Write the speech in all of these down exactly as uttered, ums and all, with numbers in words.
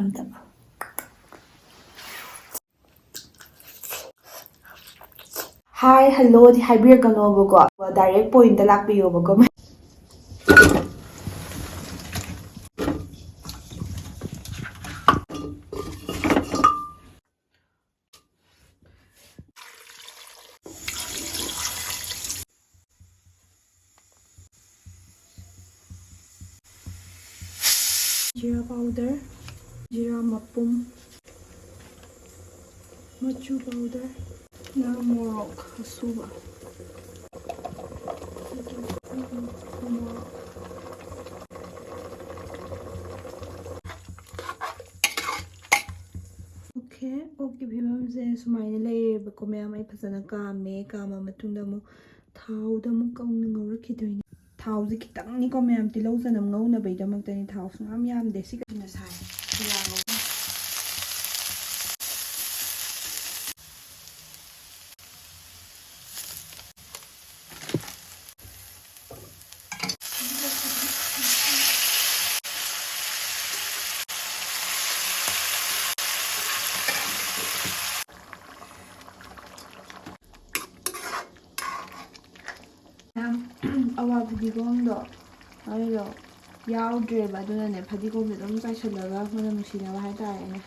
ꯑꯝꯇ꯫ ꯍꯥꯏ, ꯍꯜꯂꯣꯗꯤ ꯍꯥꯏꯕꯤꯔꯛꯀꯅꯣꯕꯀꯣ, direct point ꯂꯥꯛꯄꯤꯌꯣꯕꯀꯣ꯫ ꯖꯤꯔꯥ powder, ꯖꯤꯔꯥ ꯃꯄꯨꯝ, ꯃꯆꯨ ꯄꯥꯎꯗꯔ, ꯉꯥ ꯃꯣꯔꯣꯛ ꯑꯁꯨꯕ, ꯃꯣꯔꯣꯛ꯫ ꯑꯣꯀꯦ, ꯑꯣꯛꯀꯤ ꯐꯤꯕꯝꯁꯦ ꯁꯨꯃꯥꯏꯅ ꯂꯩꯔꯦꯕꯀꯣ ꯃꯌꯥꯝ꯫ ꯑꯩ ꯐꯖꯅ ꯀꯥꯝꯃꯦ꯫ ꯀꯥꯝꯃ ꯃꯇꯨꯡꯗ ꯑꯃꯨꯛ ꯊꯥꯎꯗ ꯑꯃꯨꯛ ꯀꯪꯅ ꯉꯧꯔꯛꯈꯤꯗꯣꯏꯅꯦ꯫ ꯊꯥꯎꯁꯦ ꯈꯤꯇꯪꯅꯤꯀꯣ ꯃꯌꯥꯝ, ꯇꯤꯜꯍꯧ ꯆꯅꯝ ꯉꯧꯅꯕꯩꯗꯃꯛꯇꯅꯤ꯫ ꯊꯥꯎꯁꯨ ꯌꯥꯝ ꯌꯥꯝꯗꯦ꯫ ꯁꯤ ꯀꯩꯅꯣ ꯁꯥꯏ, ꯖꯤꯔꯥ ꯉꯧꯕ꯫ ꯃꯌꯥꯝ, ꯑꯋꯥ ꯐꯗꯤꯒꯣꯝꯗꯣ ꯑꯗꯨꯗꯣ ꯌꯥꯎꯗ꯭ꯔꯦꯕ, ꯑꯗꯨꯅꯅꯦ ꯐꯗꯤꯒꯣꯝꯁꯦ ꯑꯗꯨꯝ ꯆꯥꯏꯁꯤꯜꯂꯒ ꯃꯅꯝ ꯅꯨꯡꯁꯤꯅꯕ ꯍꯥꯏꯇꯥꯔꯦꯅꯦ꯫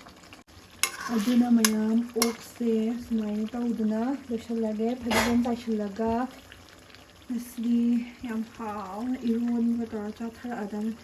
ꯑꯗꯨꯅ ꯃꯌꯥꯝ ꯑꯣꯛꯁꯦ ꯁꯨꯃꯥꯏꯅ ꯇꯧꯗꯅ ꯂꯣꯏꯁꯤꯜꯂꯒꯦ, ꯐꯗꯤꯒꯣꯝ ꯆꯥꯏꯁꯤꯜꯂꯒ꯫ ꯉꯁꯤꯗꯤ ꯌꯥꯝ ꯍꯥꯎꯅ ꯏꯔꯣꯟꯕ ꯇꯧꯔ ꯆꯥꯊꯔꯛꯑꯗꯕꯅꯤ꯫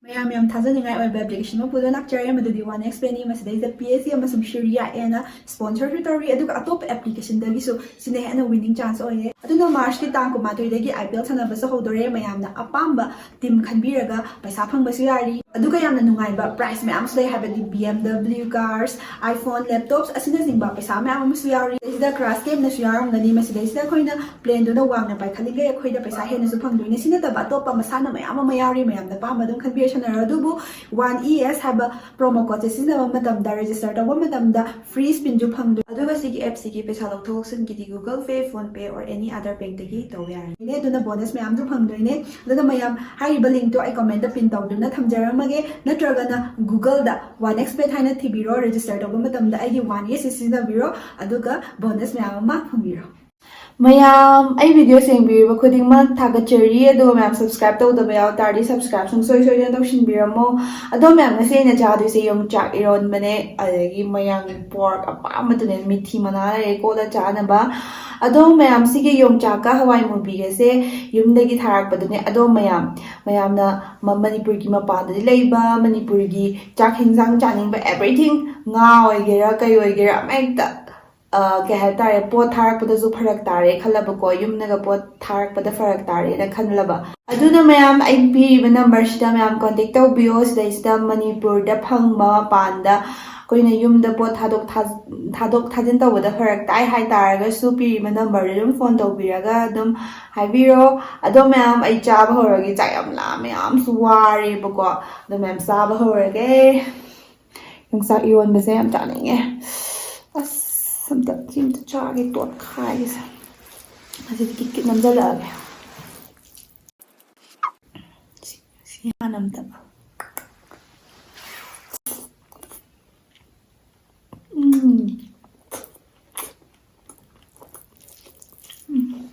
ꯃꯌꯥꯝ ꯌꯥꯝ ꯊꯥꯖꯅꯤꯡꯉꯥꯏ ꯑꯣꯏꯕ ꯑꯦꯄ꯭ꯂꯤꯀꯦꯁꯟ ꯑꯃ ꯄꯨꯗꯨꯅ ꯂꯥꯛꯆꯔꯦ, ꯃꯗꯨꯗꯤ one X ꯄꯦꯅꯤ꯫ ꯃꯁꯤꯗꯩꯁꯤꯗ P S C ꯑꯃꯁꯨꯡ ꯁꯤꯔꯤꯌꯥ ꯑꯦꯅ ꯁ꯭ꯄꯣꯟꯁꯔꯁꯨ ꯇꯧꯔꯤ, ꯑꯗꯨꯒ ꯑꯇꯣꯞꯄ ꯑꯦꯄ꯭ꯂꯤꯀꯦꯁꯟꯗꯒꯤꯁꯨ ꯁꯤꯅ ꯍꯦꯟꯅ ꯋꯤꯅꯤꯡ ꯆꯥꯟꯁ ꯑꯣꯏꯌꯦ꯫ ꯑꯗꯨꯅ ꯃꯥꯔꯆꯀꯤ ꯇꯥꯡ ꯀꯨꯟꯃꯥꯊꯣꯏꯗꯒꯤ ꯑꯥꯏ ꯄꯤ ꯑꯦꯜ ꯁꯥꯟꯅꯕꯁꯨ ꯍꯧꯗꯣꯔꯦ꯫ ꯃꯌꯥꯝꯅ ꯑꯄꯥꯝꯕ ꯇꯤꯝ ꯈꯟꯕꯤꯔꯒ ꯄꯩꯁꯥ ꯐꯪꯕꯁꯨ ꯌꯥꯔꯤ꯫ ꯑꯗꯨꯒ ꯌꯥꯝꯅ ꯅꯨꯡꯉꯥꯏꯕ ꯄ꯭ꯔꯥꯏꯖ ꯃꯌꯥꯝꯁꯨ ꯂꯩ, ꯍꯥꯏꯕꯗꯤ B M W cars, iPhone, laptops ꯑꯁꯤꯅꯆꯤꯡꯕ ꯄꯩꯁꯥ ꯃꯌꯥꯝ ꯑꯃꯁꯨ ꯌꯥꯎꯔꯤ꯫ ꯁꯤꯗ ꯀ꯭ꯔꯥꯁ ꯒꯦꯝꯅꯁꯨ ꯌꯥꯎꯔꯝꯒꯅꯤ꯫ ꯃꯁꯤꯗꯩꯁꯤꯗ ꯑꯩꯈꯣꯏꯅ ꯄ꯭ꯂꯦꯟꯗꯨꯅ ꯋꯥꯡꯅ ꯄꯥꯏꯈꯠꯂꯤꯈꯩ ꯑꯩꯈꯣꯏꯗ ꯄꯩꯁꯥ ꯍꯦꯟꯅꯁꯨ ꯐꯪꯗꯣꯏꯅꯦ꯫ ꯁꯤ ꯅꯠꯇꯕ ꯑꯇꯣꯞꯄ ꯃꯁꯥꯟꯅ ꯃꯌꯥꯝ ꯑꯃ ꯌꯥꯎꯔꯤ, ꯃꯌꯥꯝꯅ ꯑꯄꯥꯝꯕ ꯑꯗꯨꯝ ꯈꯟꯕꯤꯔꯁꯨ꯫ ꯁꯥꯟꯅꯔꯣ꯫ ꯑꯗꯨꯕꯨ ꯋꯥꯟ ꯏ ꯑꯦꯁ ꯍꯥꯏꯕ ꯄ꯭ꯔꯣꯃꯣ ꯀꯣꯗꯁꯦ ꯁꯤꯖꯤꯟꯅꯕ ꯃꯇꯝꯗ, ꯔꯦꯖꯤꯁꯇꯔ ꯇꯧꯕ ꯃꯇꯝꯗ, ꯐ꯭ꯔꯤ ꯁ꯭ꯄꯤꯟꯁꯨ ꯐꯪꯗꯣꯏ꯫ ꯑꯗꯨꯒ ꯁꯤꯒꯤ ꯑꯦꯞꯁꯤꯒꯤ ꯄꯩꯁꯥ ꯂꯧꯊꯣꯛ ꯂꯧꯁꯤꯟꯒꯤꯗꯤ Google Pay, PhonePe or any other bankꯇꯒꯤ ꯇꯧꯕ ꯌꯥꯔꯅꯤ꯫ ꯑꯗꯨꯅ ꯕꯣꯅꯁ ꯃꯌꯥꯝꯁꯨ ꯐꯪꯗꯣꯏꯅꯦ꯫ ꯑꯗꯨꯅ ꯃꯌꯥꯝ, ꯍꯥꯏꯔꯤꯕ ꯂꯤꯡꯛꯇꯣ ꯑꯩ ꯀꯃꯦꯟꯇ ꯄꯤꯟ ꯇꯧꯗꯨꯅ ꯊꯝꯖꯔꯝꯃꯒꯦ, ꯅꯠꯇ꯭ꯔꯒꯅ Googleꯗ ꯋꯥꯟ ꯑꯦꯛꯁ ꯕꯦꯠ ꯍꯥꯏꯅ ꯊꯤꯕꯤꯔꯣ꯫ ꯔꯦꯖꯤꯁꯇꯔ ꯇꯧꯕ ꯃꯇꯝꯗ ꯑꯩꯒꯤ ꯋꯥꯟ ꯑꯦꯁ ꯁꯤꯖꯤꯟꯅꯕꯤꯔꯣ, ꯑꯗꯨꯒ ꯕꯣꯅꯁ ꯃꯌꯥꯝ ꯑꯃ ꯐꯪꯕꯤꯔꯣ꯫ ꯃꯌꯥꯝ, ꯑꯩ ꯚꯤꯗꯤꯑꯣ ꯌꯦꯡꯕꯤꯔꯤꯕ ꯈꯨꯗꯤꯡꯃꯛ ꯊꯥꯒꯠꯆꯔꯤ꯫ ꯑꯗꯨꯒ ꯃꯌꯥꯝ, ꯁꯕꯁꯀ꯭ꯔꯥꯏꯕ ꯇꯧꯗꯕ ꯌꯥꯎ ꯇꯥꯔꯗꯤ, ꯁꯕꯁꯀ꯭ꯔꯥꯏꯕ ꯁꯨꯡꯁꯣꯏ ꯁꯣꯏꯗꯅ ꯇꯧꯁꯤꯟꯕꯤꯔꯝꯃꯣ꯫ ꯑꯗꯣ ꯃꯌꯥꯝ, ꯉꯁꯤ ꯑꯩꯅ ꯆꯥꯗꯣꯏꯁꯦ ꯌꯣꯡꯆꯥꯛ ꯏꯔꯣꯟꯕꯅꯦ, ꯑꯗꯒꯤ ꯃꯌꯥꯝꯒꯤ ꯄꯣꯔꯛ ꯑꯄꯥꯝꯕꯗꯨꯅꯦ, ꯃꯤꯊꯤ ꯃꯅꯥ ꯂꯩꯔꯦ ꯀꯣꯠꯂ ꯆꯥꯅꯕ꯫ ꯑꯗꯣ ꯃꯌꯥꯝ, ꯁꯤꯒꯤ ꯌꯣꯡꯆꯥꯛꯀ ꯍꯋꯥꯏ ꯃꯨꯕꯤꯒꯁꯦ ꯌꯨꯝꯗꯒꯤ ꯊꯥꯔꯛꯄꯗꯨꯅꯦ꯫ ꯑꯗꯣ ꯃꯌꯥꯝ, ꯃꯌꯥꯝꯅ ꯃ-, ꯃꯅꯤꯄꯨꯔꯒꯤ ꯃꯄꯥꯟꯗꯗꯤ ꯂꯩꯕ, ꯃꯅꯤꯄꯨꯔꯒꯤ ꯆꯥꯛ ꯍꯦꯟꯖꯥꯡ ꯆꯥꯅꯤꯡꯕ, everything, ꯉꯥ ꯑꯣꯏꯒꯦꯔꯥ ꯀꯩ ꯑꯣꯏꯒꯦꯔꯥ, ꯑꯃ ꯍꯦꯛꯇ, ꯑ, ꯀꯩ ꯍꯥꯏꯇꯥꯔꯦ, ꯄꯣꯠ ꯊꯥꯔꯛꯄꯗꯁꯨ ꯐꯔꯛ ꯇꯥꯔꯦ ꯈꯜꯂꯕꯀꯣ, ꯌꯨꯝꯗꯒ ꯄꯣꯠ ꯊꯥꯔꯛꯄꯗ ꯐꯔꯛ ꯇꯥꯔꯦꯅ ꯈꯜꯂꯕ꯫ ꯑꯗꯨꯅ ꯃꯌꯥꯝ, ꯑꯩ ꯄꯤꯔꯤꯕ ꯅꯝꯕꯔꯁꯤꯗ ꯃꯌꯥꯝ ꯀꯣꯟꯇꯦꯛ ꯇꯧꯕꯤꯌꯣ꯫ ꯁꯤꯗꯩꯁꯤꯗ ꯃꯅꯤꯄꯨꯔꯗ ꯐꯪꯕ, ꯃꯄꯥꯟꯗ ꯑꯩꯈꯣꯏꯅ ꯌꯨꯝꯗ ꯄꯣꯠ ꯊꯥꯗꯣꯛ ꯊꯥ-, ꯊꯥꯗꯣꯛ ꯊꯥꯖꯤꯟ ꯇꯧꯕꯗ ꯐꯔꯛ ꯇꯥꯏ ꯍꯥꯏ ꯇꯥꯔꯒꯁꯨ, ꯄꯤꯔꯤꯕ ꯅꯝꯕꯔꯗ ꯑꯗꯨꯝ ꯐꯣꯟ ꯇꯧꯕꯤꯔꯒ ꯑꯗꯨꯝ ꯍꯥꯏꯕꯤꯔꯣ꯫ ꯑꯗꯣ ꯃꯌꯥꯝ, ꯑꯩ ꯆꯥꯕ ꯍꯧꯔꯒꯦ, ꯆꯥꯛ ꯌꯥꯝ ꯂꯥꯝꯃꯦ, ꯌꯥꯝꯁꯨ ꯋꯥꯔꯦꯕꯀꯣ꯫ ꯑꯗꯣ ꯃꯌꯥꯝ, ꯆꯥꯕ ꯍꯧꯔꯒꯦ꯫ ꯌꯣꯡꯆꯥꯛ ꯏꯔꯣꯟꯕꯁꯦ ꯌꯥꯝ ꯆꯥꯅꯤꯡꯉꯦ꯫ ꯑꯁ, ꯑꯝꯇ, ꯁꯤ ꯑꯝꯇ ꯆꯥꯒꯦ, ꯇꯣꯠꯈꯥꯏꯒꯦꯁꯦ꯫ ꯑꯁꯤꯗꯤ ꯀꯤꯠ ꯀꯤꯠ ꯅꯝꯖꯜꯂꯛꯑꯒꯦ꯫ ꯁꯤ, ꯁꯤ ꯍꯥꯟꯅ ꯑꯝꯇ꯫ ꯎꯝ꯫ ꯎꯝ꯫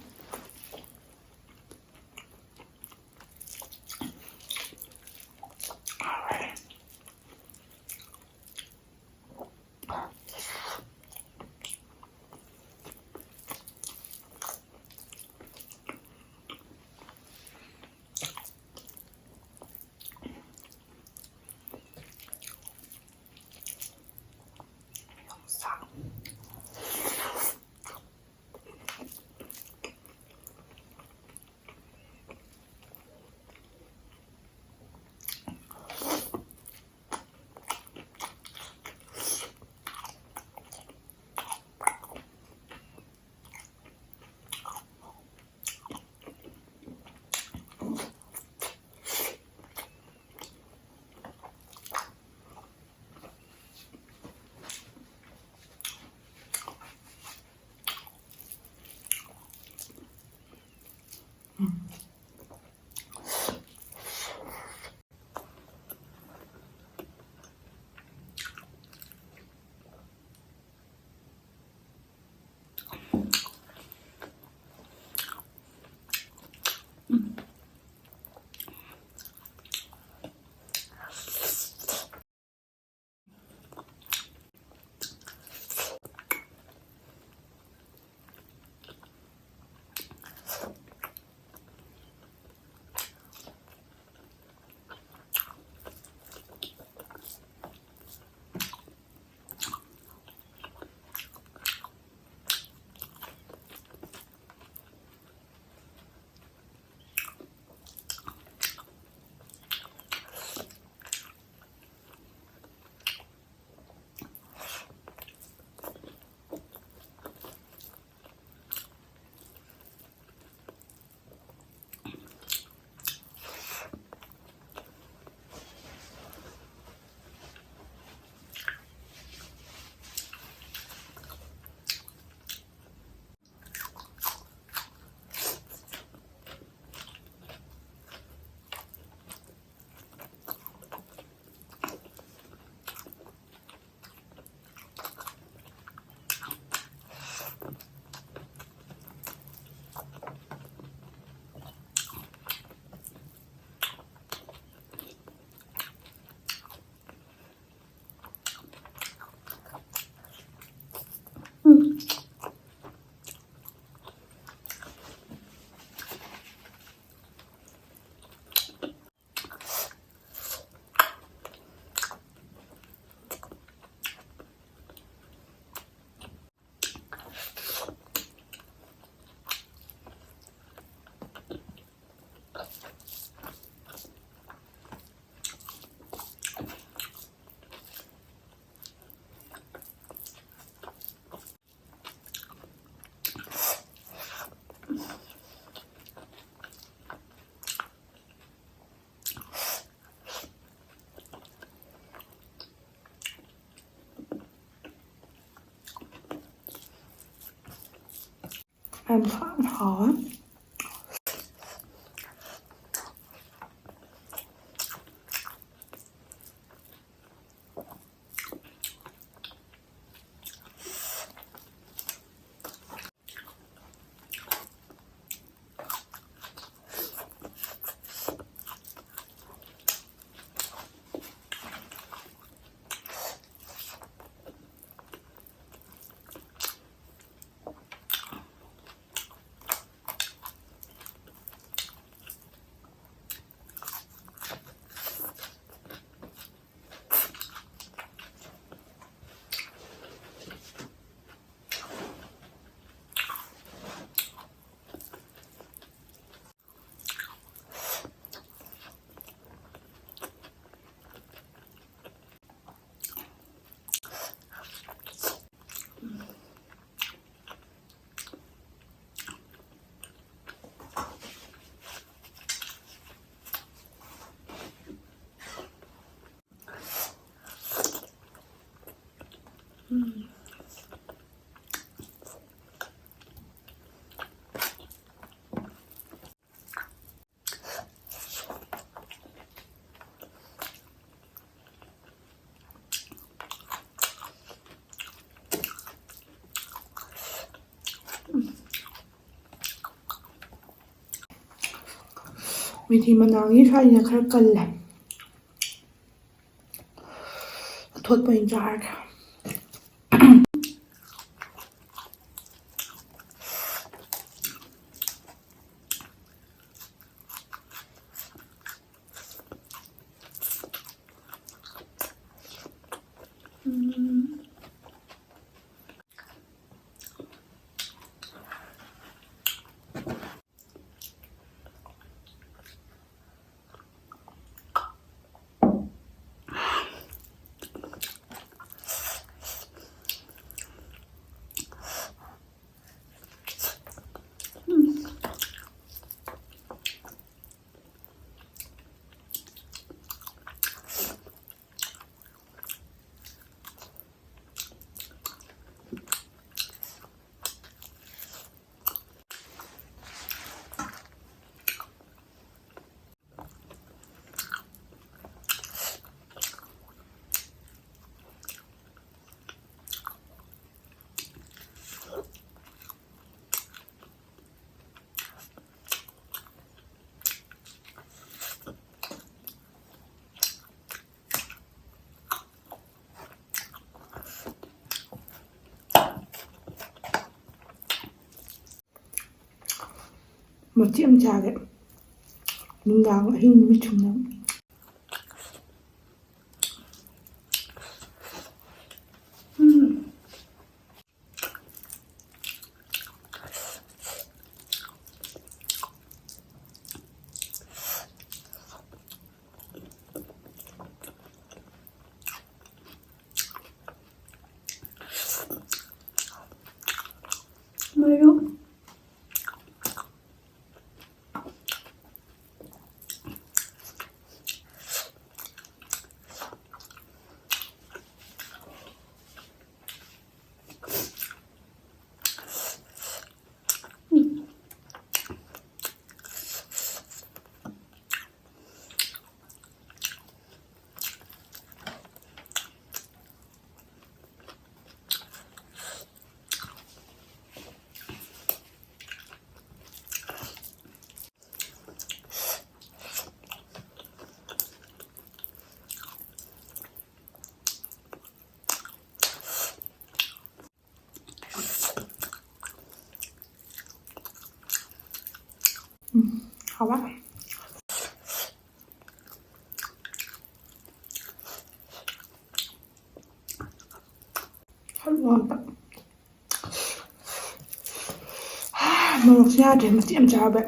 ꯌꯥꯝ ꯍꯥꯎꯋꯦ꯫ ꯃꯦꯊꯤ ꯃꯅꯥꯒꯤ ꯁ꯭ꯋꯥꯏꯁꯤꯅ ꯈꯔ ꯀꯜꯂꯦ꯫ ꯑꯊꯣꯠꯄ ꯑꯣꯏꯅ ꯆꯥꯔꯒꯦ꯫ ꯎꯝ꯫ ꯃꯆꯦꯠ ꯑꯃ ꯆꯥꯒꯦ꯫ ꯅꯨꯡꯗꯥꯡ ꯑꯍꯤꯡ ꯅꯨꯃꯤꯠ ꯆꯨꯝꯅ꯫ ꯎꯝ꯫ ꯃꯔꯨ꯫ ꯎꯝ, ꯍꯥꯎꯕ꯫ ꯍꯜꯂꯣ ꯑꯝꯇ꯫ ꯃꯣꯔꯣꯛꯁꯦ ꯌꯥꯗ꯭ꯔꯦ, ꯃꯆꯦꯠ ꯑꯃ ꯆꯥꯕ꯫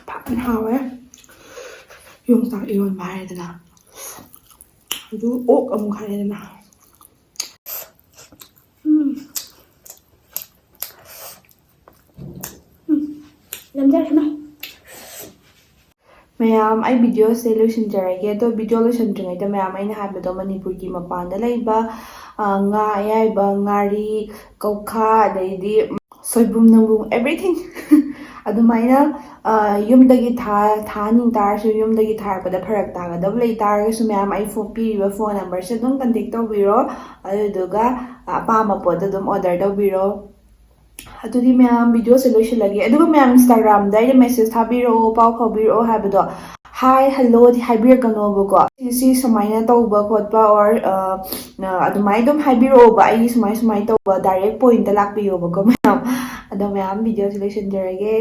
ꯐꯖꯅ ꯍꯥꯎꯋꯦ꯫ ꯌꯣꯡꯆꯥꯛ ꯏꯔꯣꯟꯕ ꯍꯥꯏꯔꯦꯗꯅ, ꯑꯗꯨ ꯑꯣꯛ ꯑꯃꯨꯛ ꯍꯥꯏꯔꯦꯗꯅ꯫ ꯎꯝ꯫ ꯎꯝ꯫ ꯂꯝꯖꯔꯁꯅꯨ꯫ ꯃꯌꯥꯝ, ꯑꯩ videoꯁꯦ ꯂꯣꯏꯁꯤꯟꯖꯔꯒꯦ꯫ ꯑꯗꯣ video ꯂꯣꯏꯁꯤꯟꯗ꯭ꯔꯤꯉꯩꯗ ꯃꯌꯥꯝ, ꯑꯩꯅ ꯍꯥꯏꯕꯗꯣ ꯃꯅꯤꯄꯨꯔꯒꯤ ꯃꯄꯥꯟꯗ ꯂꯩꯕ, ꯑ, ꯉꯥ ꯑꯌꯥꯏꯕ, ꯉꯥꯔꯤ, ꯀꯧꯈꯥ, ꯑꯗꯩꯗꯤ ꯁꯣꯏꯕꯨꯝ ꯅꯝꯕꯨꯝ, everything꯫ ꯑꯗꯨꯃꯥꯏꯅ ꯑ, ꯌꯨꯝꯗꯒꯤ ꯊꯥ ꯊꯥꯍꯟꯅꯤꯡ ꯇꯥꯔꯁꯨ, ꯌꯨꯝꯗꯒꯤ ꯊꯥꯔꯛꯄꯗ ꯐꯔꯛ ꯇꯥꯒꯗꯕ ꯂꯩ ꯇꯥꯔꯒꯁꯨ, ꯃꯌꯥꯝ ꯑꯩ ꯐꯣꯟ ꯄꯤꯔꯤꯕ ꯐꯣꯟ ꯅꯝꯕꯔꯁꯦ ꯑꯗꯨꯝ ꯀꯟꯇꯦꯛ ꯇꯧꯕꯤꯔꯣ꯫ ꯑꯗꯨꯗꯨꯒ ꯑꯄꯥꯝꯕ ꯄꯣꯠꯇꯣ ꯑꯗꯨꯝ ꯑꯣꯔꯗꯔ ꯇꯧꯕꯤꯔꯣ꯫ ꯑꯗꯨꯗꯤ ꯃꯌꯥꯝ, ꯚꯤꯗꯤꯑꯣꯁꯦ ꯂꯣꯏꯁꯤꯜꯂꯒꯦ꯫ ꯑꯗꯨꯒ ꯃꯌꯥꯝ, ꯏꯟꯁꯇꯥꯒ꯭ꯔꯥꯝꯗ ꯑꯩꯅ ꯃꯦꯁꯦꯖ ꯊꯥꯕꯤꯔꯛꯑꯣ, ꯄꯥꯎ ꯐꯥꯎꯕꯤꯔꯛꯑꯣ ꯍꯥꯏꯕꯗꯣ, ꯍꯥꯏ ꯍꯜꯂꯣꯗꯤ ꯍꯥꯏꯕꯤꯔꯛꯀꯅꯣꯕꯀꯣ꯫ ꯁꯤ ꯁꯤ ꯁꯨꯃꯥꯏꯅ ꯇꯧꯕ ꯈꯣꯠꯄ, or ꯑꯗꯨꯃꯥꯏꯅ ꯑꯗꯨꯝ ꯍꯥꯏꯕꯤꯔꯛꯑꯣꯕ, ꯑꯩꯒꯤ ꯁꯨꯃꯥꯏ ꯁꯨꯃꯥꯏꯅ ꯇꯧꯕ, ꯗꯥꯏꯔꯦꯛ ꯄꯣꯏꯟꯠꯇ ꯂꯥꯛꯄꯤꯌꯣꯕꯀꯣ ꯃꯌꯥꯝ꯫ ꯑꯗꯣ ꯃꯌꯥꯝ, ꯚꯤꯗꯤꯑꯣꯁꯦ ꯂꯣꯏꯁꯤꯟꯖꯔꯒꯦ꯫